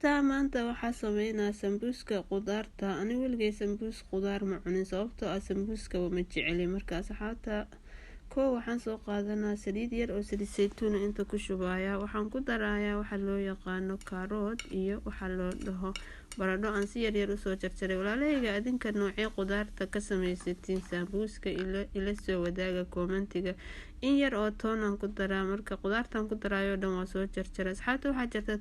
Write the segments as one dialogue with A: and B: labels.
A: Taa maanta waxaa sameynaa sambuuska qudaarta. Ani weligay sambuus qudaar ma cunin, sababtoo ah sambuuska ma jeceli. Marka asxaabta, koo waxaan soo qaadanaa saliid yar oo saliid saytuuna inta ku shubaya. Waxaan ku darayaa waxa loo yaqaano kaarood iyo waxa loo dhaho baradho aan si yaryar usoo jarjaray. Walaalahayga, adinka noocee qudaarta ka samaysatiin sambuuska? Ila soo wadaaga commentiga. In yar oo toonaan ku daraa. Marka qudaartan ku daraayo dhan waa soo jarjaray. Asxaabta, waxaa jirta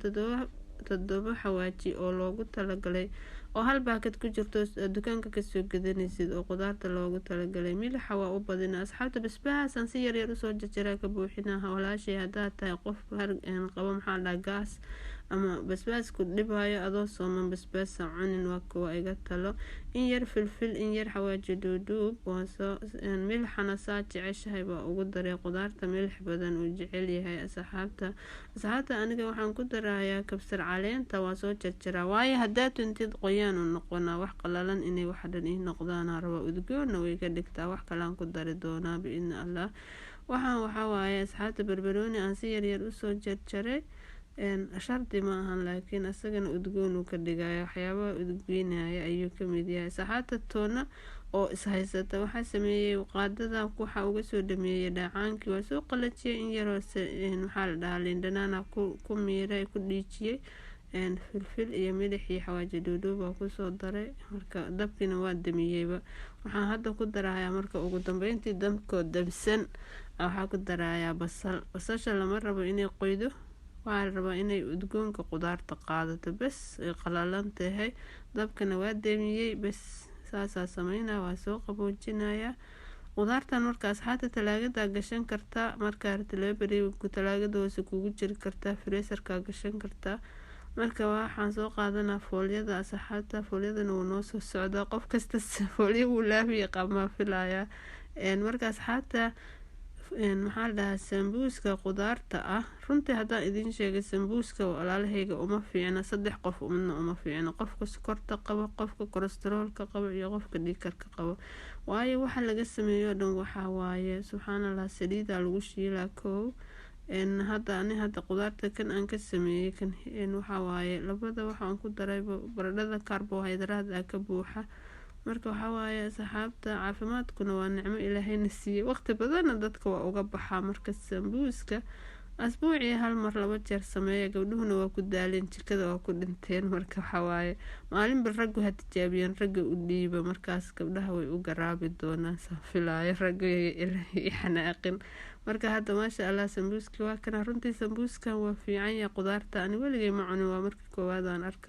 A: toddoba xawaaji oo loogu talagalay oo hal baakad ku jirto, dukaanka kasoo gadanaysid, oo qudaarta loogu talagalay. Milixa waa u badina, asxaabta. Basbaasaan si yaryar usoo jarjaraa ka buuxinaha. Walaashay, haddaad tahay qof qabo, maxaa dhaha, gaas ama basbaasku dhibayo, adoo sooman basbaasa cunin, waa kuwa iga talo. In yar filfil, in yar xawaaji dhuudhuub, milixana saa jeceshahay baa ugu daray. Qudaarta milix badan uu jecel yahay, asxaabta. Asxaabta, aniga waxaan ku darayaa kabsar caleenta, waa soo jarjaraa, waayo haddaad tuntid qoyaan u noqonaa. Wax qalalan inay wax dhan ii noqdaana raba, udgoonna way ka dhigtaa. Wax kalaan ku dari doonaa biidni Allah. Waxaan waxaa waaye, asxaabta, barbarooni aan si yaryar usoo jarjaray. Shardi ma ahan, laakiin isagana udgoon uu ka dhigaya, waxyaabaha udgoynaya ayuu kamid yahay. Saxaabta, toona oo ishaysata waxaa sameeyey qaadada waxa uga soo dhameeyey dhaacaankii, waa soo qalajiyay. In yaroo, maxaa la dhahaa, liindhanaana ku miiray, ku dhiijiyey. Filfil iyo milix iyo xawaaji dhuudhuub baa kusoo daray. Marka dabkiina waa damiyeyba. Waxaan hadda ku darayaa, marka ugu dambeyntii, dabkoo damsan waxaa ku darayaa basal. Basasha lama rabo inay qoydo, waxaa la rabaa inay udgoonka qudaarta qaadato bes, ay qalalan tahay. Dabkana waa damiyey bes, saasaa sameynaa, waa soo qaboojinayaa qudaartan. Marka asxaabta, talaagada gashan kartaa markaa rabta, 2 beri talaagada hoose kugu jiri kartaa, freezerka gashan kartaa. Marka waxaan soo qaadanaa foolyada, asxaabta. Foolyadana wuu noo soo socdaa. Qof kasta foolyo wuu laabiya qabmaa filayaa. Marka asxaabta, maxaa la dhahaa, sambuuska qudaarta ah, runtii haddaan idiin sheegay, sambuuska walaalahayga uma fiicna saddex qof midna uma fiicna: qofka sokorta qabo, qofka kolestaroolka qabo iyo qofka dhiigkarka qabo. Waayo, waxa laga sameeyo dhan waxaa waaye, subxaanallah, saliidaa lagu shiilaa kow. Hadda ani hadda qudaarta kan aan ka sameeyey kan waxaa waaye labada waxaan ku daray baradhada, carbohydrate ah ka buuxa. Marka waxaa waaye, asxaabta, caafimaadkuna waa nicmo Ilaahayna siiyey, waqti badanna dadka waa uga baxaa. Marka sambuuska asbuucii hal mar, laba jeer sameeya. Gabdhuhuna waa ku daaleen, jikada waa ku dhinteen. Marka waxaa waaye, maalinba raggu ha tijaabiyeen, ragga u dhiiba, markaas gabdhaha way u garaabi doonaan saan filaayo, ragga i xanaaqin. Marka hadda, maasha Allah, sambuuski waa kana. Runtii sambuuskan waa fiican yahay. Qudaarta ani weligay ma cunin, waa markii koowaad aan arkaa.